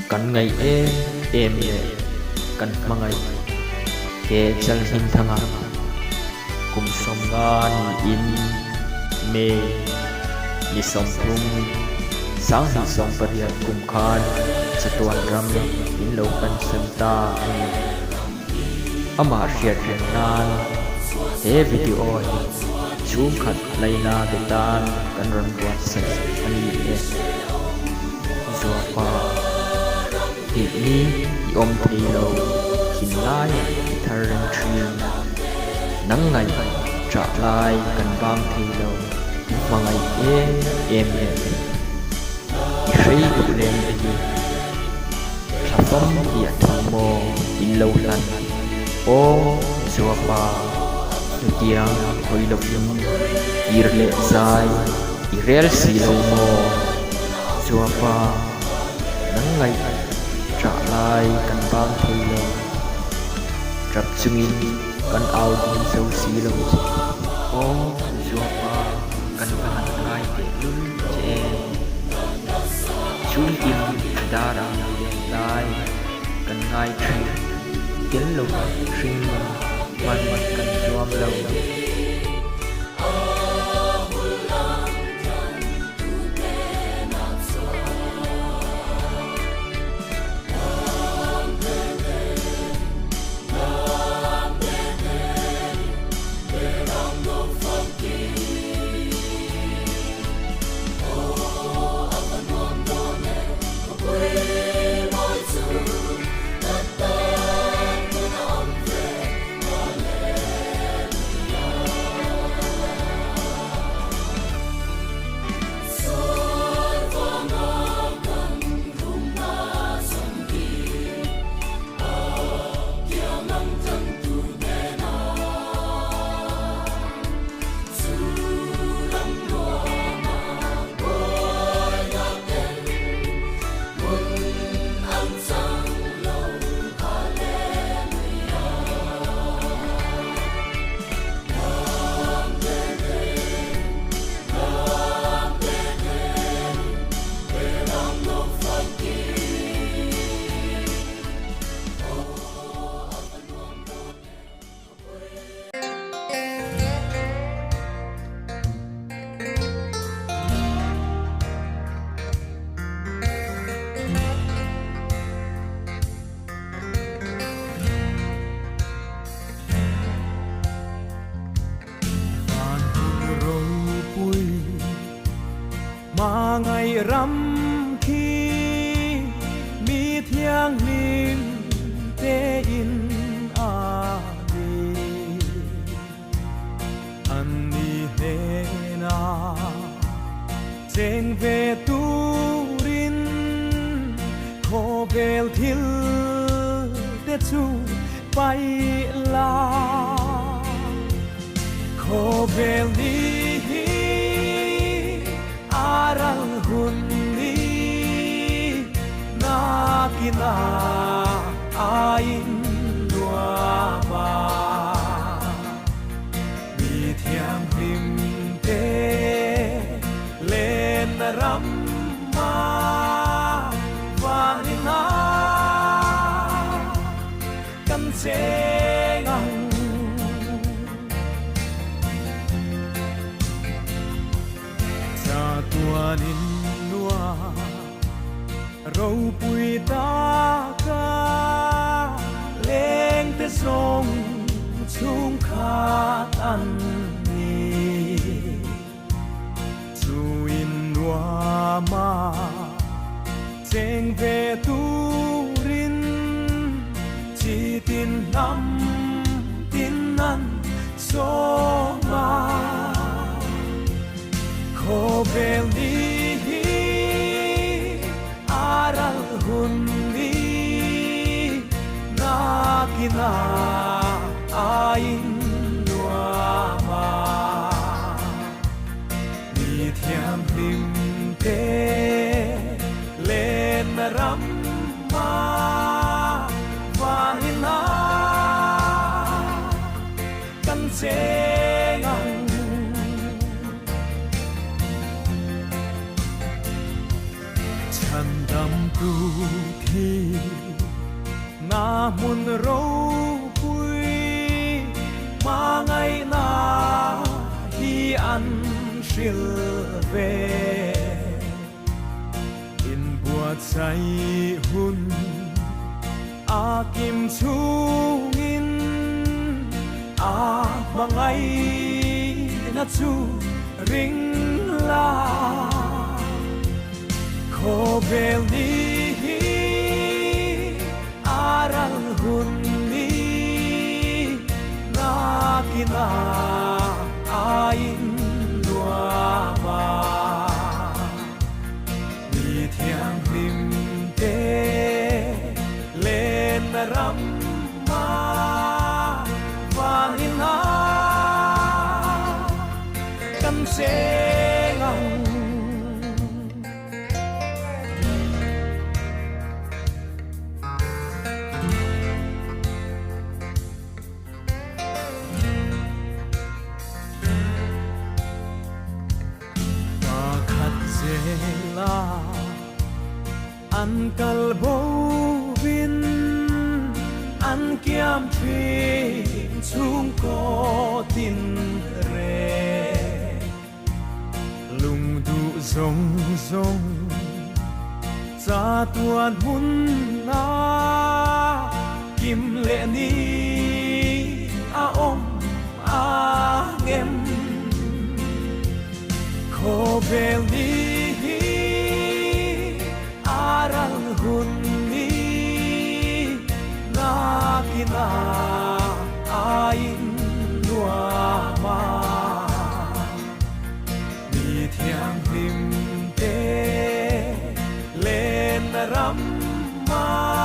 Kan ngaih em em leh kan hmangaih he Chalhminthanga kum 50 niin May ni 30 2018 kum khan chatuan ram in lo pansan ta a ni. Amah hriat reng nan he video hi chhungkhat laina te tan kan rawn buatsaih a ni e. Zuapa, Nghilh ni i awm thei lo, thinlaiah i thar reng thin. Nang ngaih ṭah lai kan bang thei lo, i hmangaih em em le. I hrei duh leng te hi thla fam piah thu maw in lo hlan. Aw Zuapa, hnutiang hawi lovin kir leh zai i rel si lo maw? Zuapa, nang ngaih ṭah lai kan bang thei lo. Ṭap chungin kan au ding zo si lo che. Aw Zuapa, kan va han ngai teh lul che em? Chhungtin dar ang len lai kan ngai thin, tel lova hringnun hman kan zuam lo. Van hun ropui hmangaih ram khi mi thianghlim te in a ni. An ni hnena cheng ve turin khawvel thil te chu paih la. Khawvel ni hi a ral hun ni nakina a in nuam a. Mi thianghlim te lenna ram a vanin a kan cheng ang. Chatuanin nua ropui taka lengte zawng chhungkhat an ni. Chuin nuama cheng ve turin chi tin hnam tin an sawm a. Khawvel ni hi a ral hun ni nakina a in nuam a. Mi thianghlim te lenna ram a vanin a kan cheng ang. Chhan. Damtu thi na hmun ropui hmangaihna hi an hril ve. Inbuatsaih hun a kim chhungin a hmangaihna chu ring la. Khawvel ni hi a ral hun ni nakin a a innuam a. Mi thianghlim te lenna ram a vanin a kan cheng ang. Pakhat zela an kal bovin an kiam thin chhungkaw tin reng. Lungduh zawng zawng chatuan hmunna kim leh ni a awm ang em? Khawvel ni hi a ral hun ni nakin a a innuam a. Mi thianghlim te lenna ram a.